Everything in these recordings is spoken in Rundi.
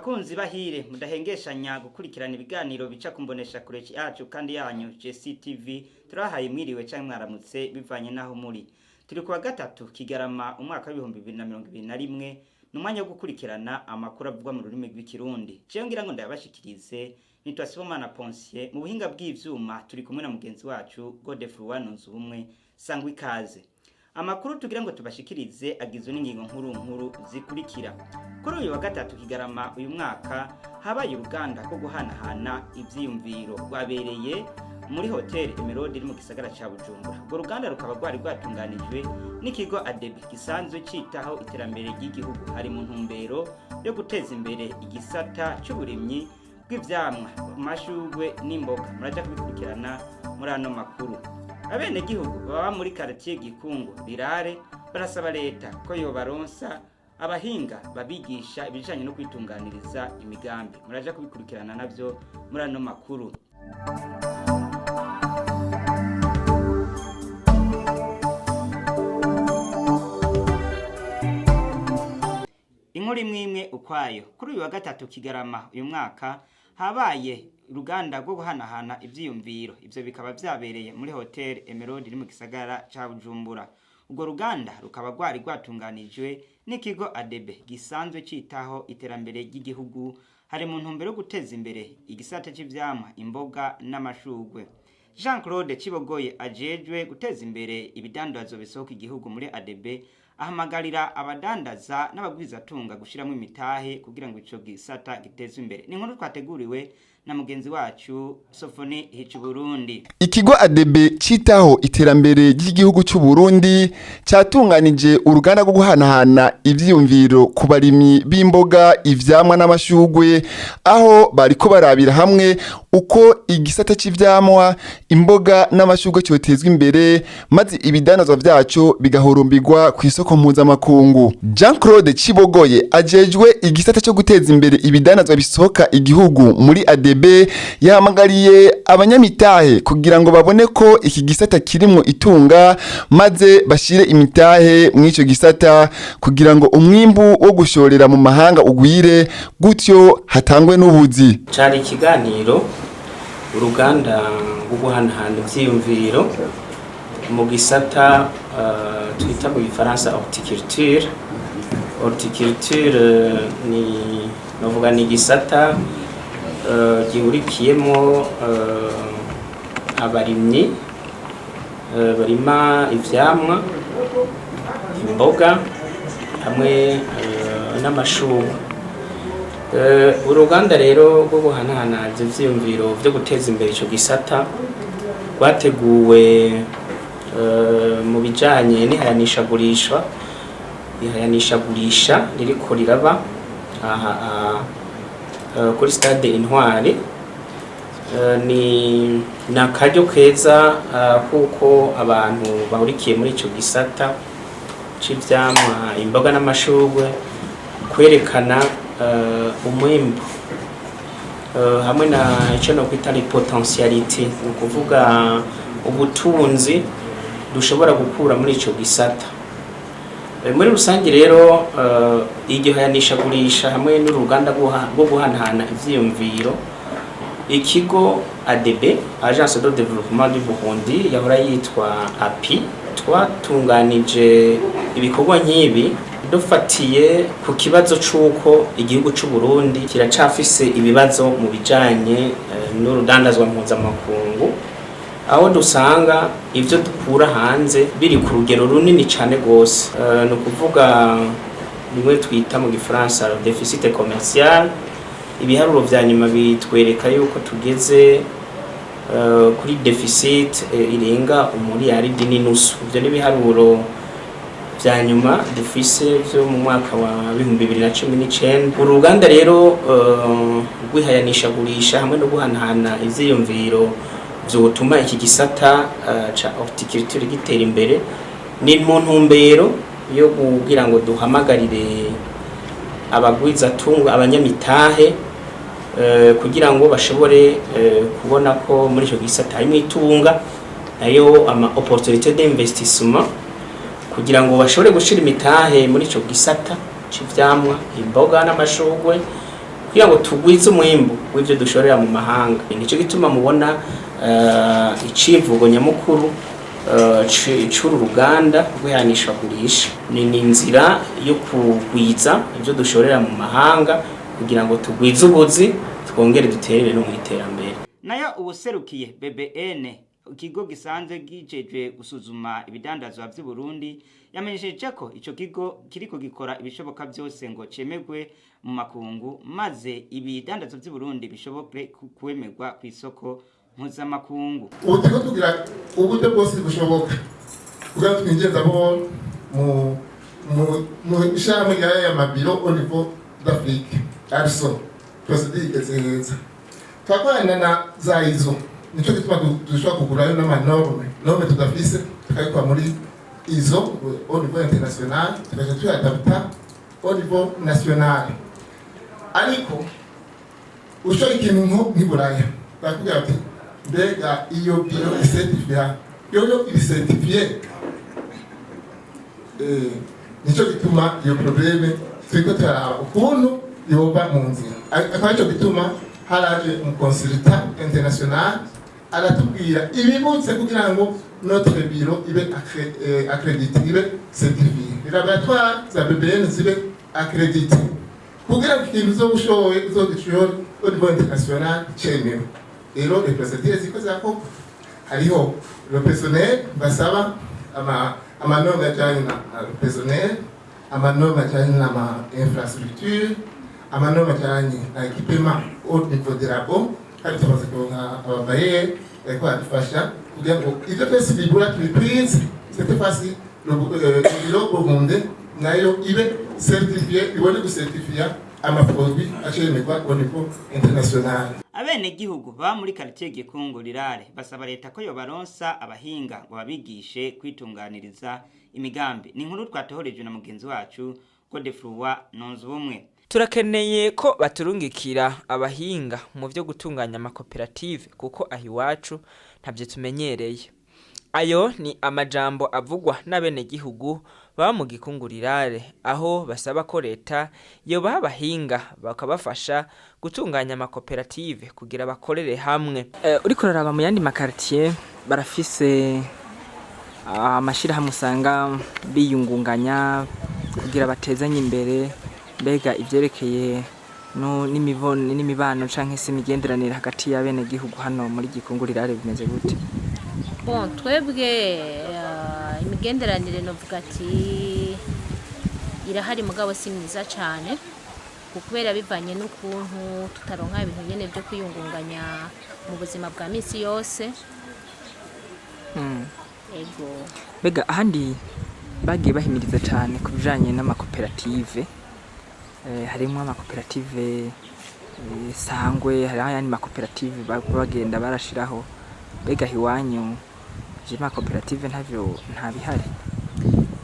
Bakunzi bahire mudahengeshanya gukurikirana ibiganiro bica kumbonesha kure yacu kandi yanyu JCTV, turahaye mwiriwe canke mwaramutse bivanye naho muri. Turi kuwa gatatu Kigarama umwaka w'2021, ni umwanya wo gukurikirana amakuru avugwa mu rurimi rw'Ikirundi. Jewe ngira ngo ndayabashikirize nitwa Sibomana Ponsier, mu buhinga bw'ivyuma turi kumwe na mugenzi wacu Godefroid Wanunze Ubumwe. Sangwa ikaze. Amakuru tugira ngo tubashikirize agizwe n'ingingo nkuru nkuru zikurikira. Kuri uyu wa gatatu Kigarama uyu mwaka habaye uruganda rwo guhanahana ivyiyumviro rwabereye muri hoteli Emerode iri mu gisagara ca Bujumbura. Urwo ruganda rukaba rwari rwatunganijwe n'ikigo ADB gisanzwe citaho iterambere ry'igihugu, hari mu ntumbero yo guteza imbere igisata c'uburimyi bw'ivyamwa, amashurwe n'imboga. Muraja kubikurikirana muri ano makuru. Abenegihugu baba muri karitiye Gikungu Rirare barasaba leta ko yobaronsa abahinga babigisha ibijanye no kwitunganiriza imigambi. Muraja kubikurikirana navyo muri ano makuru. Inkuru imwe imwe ukwayo. Kuri uyu wa gatatu Kigarama uyu mwaka habaye uruganda rwo guhanahana ivyiyumviro. Ivyo bikaba vyabereye muri hoteli Emerode iri mu gisagara ca Bujumbura. Urwo ruganda rukaba rwari rwatunganijwe n'ikigo ADB gisanzwe citaho iterambere ry'igihugu, hari mu ntumbero yo guteza imbere igisata c'ivyamwa, imboga n'amashurwe. Jean Claude Cibogoye ajejwe guteza imbere ibidandazwa bisohoka igihugu muri ADB ahamagarira abadandaza n'abagwizatunga gushiramwo imitahe kugira ngo ico gisata gitezwe imbere. Ni inkuru twateguriwe na mugenzi wacu Sofoni Hicuburundi. Ikigo ADB citaho iterambere ry'igihugu cy'u Burundi cyatunganije uruganda rwo guhanahana ivyiyumviro ku barimyi b'imboga, ivyamwa n'amashurwe, aho bariko barabira hamwe uko igisata c'ivyamwa, imboga n'amashurwe cyotezwa imbere maze ibidandazwa vyaco bigahurumbirwa ku isoko mpuzamakungu. Jean Claude Cibogoye ajejwe igisata cyo guteza imbere ibidandazwa bisohoka igihugu muri ADB yahamagariye abanyamitahe kugira ngo babone ko iki gisata kirimwo itunga, maze bashire imitahe mw'ico gisata kugira ngo umwimbu wo gushorera mu mahanga ugwire, gutyo hatangwe n'ubuzi. Cari ikiganiro, uruganda rwo guhanahana ivyiyumviro mu gisata twita mu gifaransa horticulture. Horticulture ni novuga ni igisata gihurikiyemo abarimyi barima ivyamwa, imboga hamwe n'amashurwe. Uruganda rero rwo guhanahana ivyo vyiyumviro vyo guteza imbere ico gisata rwateguwe mu bijanye n'ihayanishagurisha ririko riraba aha kuri stade Intwari. Ni akaryo keza kuko abantu bahurikiye muri ico gisata c'ivyamwa, imboga n'amashurwe kwerekana umwimbu hamwe na ico nokwita les potentialités, ni ukuvuga ubutunzi dushobora gukura muri ico gisata. Muri rusange rero iryo hayanishagurisha hamwe n'uruganda rwo guhanahana ivyiyumviro, ikigo ADB, Agence de Développement du Burundi, yahora yitwa API, twatunganije ibikorwa nk'ibi dufatiye ku kibazo c'uko igihugu c'u Burundi kiracafise ibibazo mu bijanye n'urudandazwa mpuzamakungu, aho dusanga ivyo dukura hanze biri ku rugero runini cane gose. Ni ukuvuga bimwe twita mu gifaransa déficit commercial. Ibiharuro vya nyuma bitwereka yuko tugeze kuri déficit irenga umuriyaridi n'inusu. Ivyo ni ibiharuro vya nyuma dufise vyo mu mwaka wa 2019. Uruganda rero rw'ihayanishagurisha hamwe no guhanahana ivyiyumviro vyotuma iki gisata ca horticulture gitera imbere ni mu ntumbero yo kugira ngo duhamagarire abagwizatunga, abanyamitahe, kugira ngo bashobore kubona ko muri ico gisata harimwo itunga, nayo ama opportunité d'investissement, kugira ngo bashobore gushira imitahe muri ico gisata c'ivyamwa, imboga n'amashurwe. Kugira ngo tugwize umwimbu w'ivyo dushorera mu mahanga. Nico gituma mubona icivugo nyamukuru c'uru ruganda rw'ihanishagurisha ni inzira yo kugwiza ivyo dushorera mu mahanga, kugira ngo tugwize ubuzi, twongere duterere no mu iterambere. Nayo uwuserukiye BBN, ikigo gisanzwe gijejwe gusuzuma ibidandazwa vy'u Burundi, yamenyesheje ko ico kigo kiriko gikora ibishoboka byose ngo cemegwe mu makungu, maze ibidandazwa vy'u Burundi bishoboke kwemerwa ku isoko mpuzamakungu. Ubu turiko tugira uburyo bwose bushoboka kugira ngo twinjize abo mu ishirahamwe ry'aya ma bureaux au niveau d'Afrique, ARSO. Procédure igeze neza, turakorana na za ISO. Nico gituma dushobora kugurayo n'ama normes, norme tudafise tukayikora muri ISO au niveau international, tukaja tuyadapta au niveau national. Ariko ushora ikintu nko nk'iburaya, barakubwira bati: "Mbega iyo bureau icertifié yoyo iri certifié?" Nico gituma iyo problème turiko turaraba ukuntu yoba mu nzira. Akaba arico gituma haraje umu consultant international aratubwira ibibutse kugira ngo notre bureau ibe accrédité, ibe certifié, les laboratoires za BBN zibe accrédité, kugira ngo ikintu uzoba ushoboye uzogishore au niveau international cemewe. Rero les procédures ziko zirakorwa. Hariho le personnel, basaba ama normes ajanye na le personnel, ama normes ajanye n'ama infrastructure, ama normes ajanye na équipement au niveau des labos. Kandi tumaze kuronka ababayeri bariko baradufasha kugira ngo ivyo vyose bibura tubikwize. Cette fois-ci le bureau burundais nayo ibe certifié, ibone gucertifia ama produits acemerwa au niveau international. Abenegihugu baba muri quartier Gikungu Rirare basaba leta ko yobaronsa abahinga ngo babigishe kwitunganiriza imigambi. Ni inkuru twatohorejwe na mugenzi wacu Godefroid Nonzubumwe. Turakeneye ko baturungikira abahinga mu byo gutunganya amakoperative, kuko aho iwacu ntabyo tumenyereye. Ayo ni amajambo avugwa n'abenegihugu baba mu Gikungurirare, aho basaba ko leta yobaha abahinga bakabafasha gutunganya amakoperative kugira bakorere hamwe. Uriko uraraba mu yandi ma quartiers, barafise amashirahamwe usanga biyungunganya kugira batezanye imbere. Mbega ivyerekeye no n'imibano canke se imigenderanire hagati y'abenegihugu hano muri Gikungurirare bimeze gute? Bon, twebwe imigenderanire novuga ati irahari, mugabo si myiza cyane, kubera bivanye n'ukuntu tutaronka ibintu nyene byo kwiyungunganya mu buzima bwa misi yose. Ego. Mbega ahandi bagiye bahimiriza cyane ku bijanye n'amakoperative, harimwo amakoperative sangwe, hariho ayandi makoperative bagenda barashiraho. Mbega iwanyu ivyo makoperative ntavyo, ntabihari?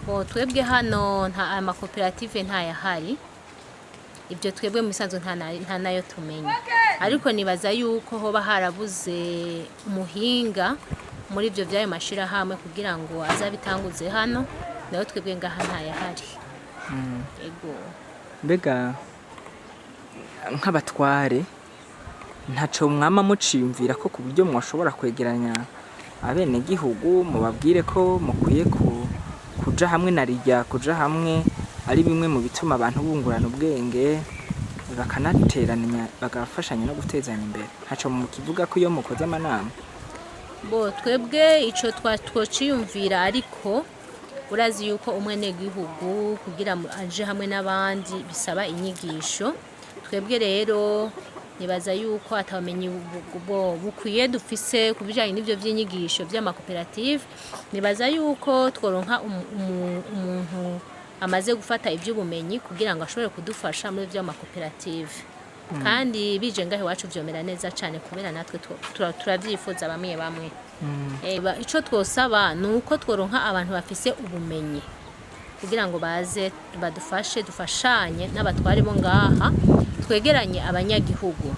Bon, twebwe hano nta amakoperative ntayahari. Ibyo twebwe mu bisanzwe nta nayo tumenya, ariko nibaza yuko hoba harabuze umuhinga muri ibyo by'ayo mashirahamwe kugira ngo azabitanguze hano. Nayo twebwe ngaha ntayahari. Ego. Mbega nk'abatware ntaco mwama muciyumvira ko ku buryo mwashobora kwegeranya abenegihugu, mubabwire ko mukwiye kuja hamwe, na rirya kuja hamwe ari bimwe mu bituma abantu bungurana ubwenge, bakanateranya, bagafashanya no gutezanya imbere? Ntaco mukivuga ko iyo mukoze amanama? Bo, twebwe ico twociyumvira, ariko urazi yuko umwenegihugu kugira aje hamwe n'abandi bisaba inyigisho. Twebwe rero nibaza yuko atamenyi bukwiye dufise ku bijanye n'ivyo vy'inyigisho vy'amakoperative. Nibaza yuko tworonka umuntu amaze gufata ivy'ubumenyi kugira ngo ashobore kudufasha muri vy'amakoperative. Kandi bije ngaho iwacu vyomera neza cane, kubera natwe turavyifuza bamwe bamwe. Ico twosaba ni uko tworonka abantu bafise ubumenyi kugira ngo baze badufashe, dufashanye n'abatware bo ngaha, twegeranye abanyagihugu.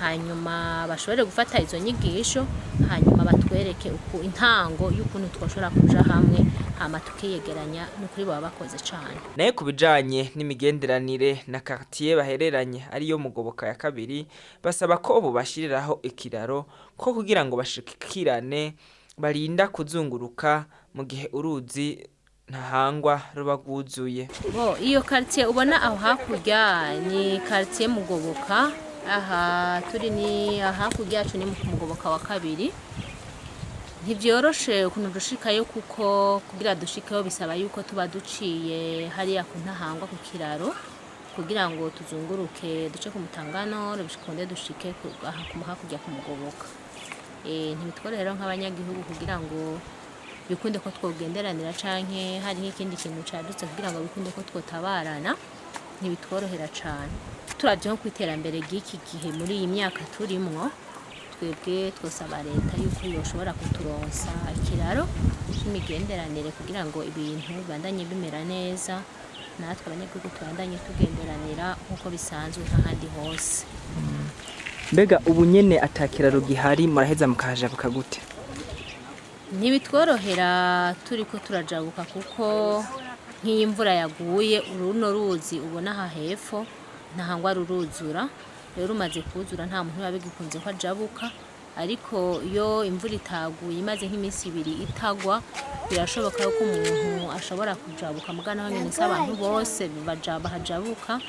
Hanyuma bashobore gufata izo nyigisho, hanyuma batwereke uku intango y'ukuntu twoshobora kuja hamwe, hama tukiyegeranya. Nukuri baba bakoze cane. Naye ku bijanye n'imigenderanire na quartier bahereranye, ariyo Mugoboka ya kabiri, basaba ko bobashiriraho ikiraro ko kugira ngo bashikirane barinda kuzunguruka mu gihe uruzi Ntahangwa ruba rwuzuye. Bo, iyo quartier ubona aho hakurya ni quartier Mugoboka. Aha turi ni hakurya yacu, ni mu Mugoboka wa kabiri. Ntivyoroshe ukuntu dushikayo, kuko kugira dushikeyo bisaba yuko tuba duciye hariya ku Ntahangwa ku kiraro, kugira ngo tuzunguruke duce ku Mutangano, bikunde dushike aha hakurya ku Mugoboka. Ntibitworohera nk'abanyagihugu kugira ngo bikunde ko twogenderanira, canke hari nk'ikindi kintu cadutse kugira ngo bikunde ko twotabarana, ntibitworohera cane. Turavye nko kw'iterambere ry'iki gihe, muri iyi myaka turimwo, twebwe twosaba leta yuko yoshobora kuturonsa ikiraro c'imigenderanire kugira ngo ibintu bibandanye bimera neza, natwe abanyagihugu tubandanye tugenderanira nk'uko bisanzwe nk'ahandi hose. Mbega ubu nyene ata kiraro gihari, muraheza mukahajabuka gute? Ntibitworohera turiko turajabuka, kuko nk'iyo imvura yaguye, runo ruzi ubona aha hepfo Ntahangwa ruruzura. Rero rumaze kuzura, nta muntu biba bigikunze ko ajabuka. Ariko iyo imvura itaguye, imaze nk'iminsi 2 itagwa, birashoboka yuko umuntu ashobora kujabuka. Muga naho nyene si abantu bose bahajabuka,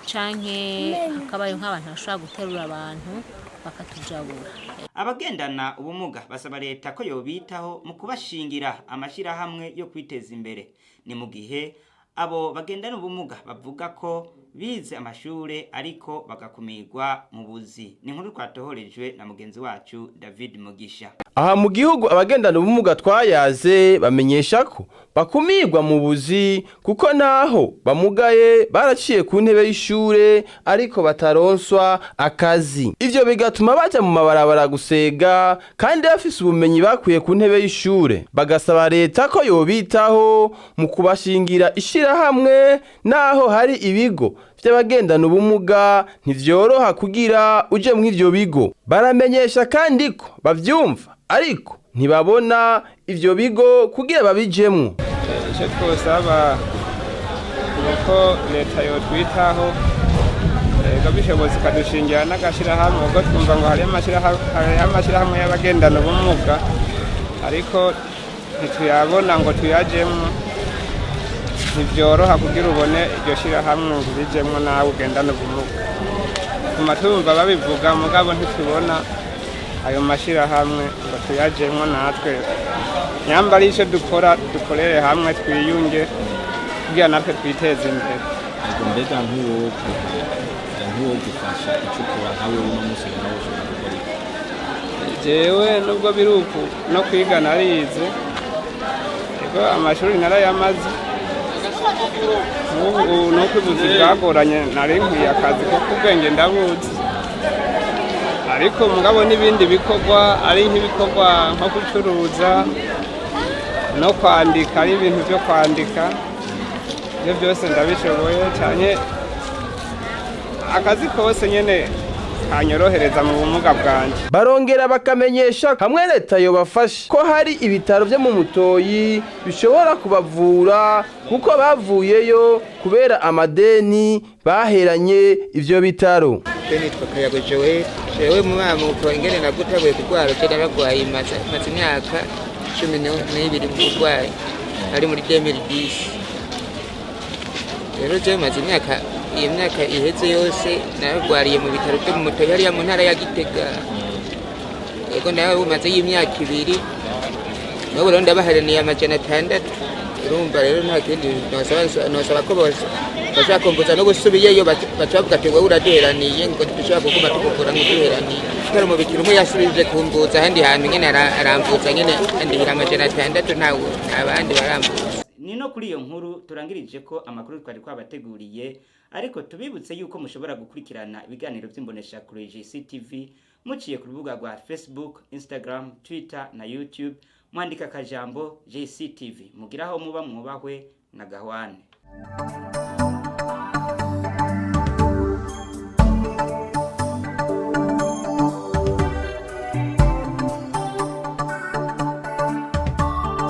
canke hakabayo nk'abantu bashobora guterura abantu bakatujabura. Abagendana ubumuga basaba leta ko yobitaho mu kubashingira amashyirahamwe yo kwiteza imbere. Ni mu gihe abo bagendana ubumuga bavuga ko bize amashure ariko bagakumirwa mu buzi. Ni inkuru twatohorejwe na mugenzi wacu David Mugisha. Aha mu gihugu, abagendana ubumuga twayaze bamenyesha ko bakumirwa mu buzi, kuko naho bamugaye baraciye ku ntebe y'ishure ariko bataronswa akazi. Ivyo bigatuma baja mu mabarabara gusega kandi bafise ubumenyi bakuye ku ntebe y'ishure. Bagasaba leta ko yobitaho mu kubashingira ishirahamwe. Naho hari ibigo vy'abagendana ubumuga, ntivyoroha kugira uje mw'ivyo bigo. Baramenyesha kandi ko bavyumva ariko ntibabona ivyo bigo kugira babijemwo. Icyo twosaba ni uko leta yotwitaho, ego bishobotse ikadushingira n'agashyirahamwe, ubwo twumva ngo hariyo amashyirahamwe y'abagendana ubumuga, ariko ntituyabona ngo tuyajemwo. Ntibyoroha kugira ubone iryo shyirahamwe ngo urijemwo nawe ugendane ubumuga. Tuma tumva babivuga, mugabo ntitubona ayo mashyirahamwe ngo tuyajemwo natwe. Nyamba ari icyo dukora, dukorere hamwe, twiyunge kugira natwe twiteze imbere. Ego, mbega nk'uwo gufasha icyo ukora, nkawe uno munsi nawe ushobora gukora iki? Jewe nubwo biri uku, no kwiga narize, ego amashuri narayamaze. Nk'ubu nuko ubuzi bwagoranye, nari nkwiye akazi kuko ubwenge ndabuzi. Ariko mugabo n'ibindi bikorwa, ari nk'ibikorwa nko gucuruza no kwandika, ari ibintu byo kwandika, ibyo byose ndabishoboye cyane. Akazi kose nyene kanyorohereza mu bumuga bwanjye. Barongera bakamenyesha hamwe leta yobafasha ko hari ibitaro vyo mu Mutoyi bishobora kubavura, kuko bavuyeyo kubera amadeni baheranye ivyo bitaro. Je nitwa Kayago Joel. Jewe mu mamuko ingene nagutaguye kurwara, je naragwaye maze imyaka 12 mu burwayi, ari muri 2010. Rero je maze imyaka, iyo myaka iheze yose naragwariye mu bitaro byo mu Mutoyi hariya mu ntara ya Gitega. Yego, nawe umaze y'imyaka 2, n'ubu rero ndabaharaniye 600. Urumva rero nta kindi nosaba ko bose bashaka kumvuza no gusubiyeyo, baca bavuga ati: "Wowe uraduheraniye," ngo dushobora kuguma tukuvura ngo uduheraniye. Kubera umubikira umwe yasubije kumvuza ahandi hantu nyene, aramvuza nyene, andihira 600, ntawe abandi baramvuza. Ni no kuri iyo nkuru turangirije ko amakuru twari twabateguriye, ariko tubibutse yuko mushobora gukurikirana ibiganiro by'imboneshakure GCTV muciye ku rubuga rwa Facebook, Instagram, Twitter na YouTube, mwandika akajambo GCTV. Mugiraho muba, mwubahwe na gahwane.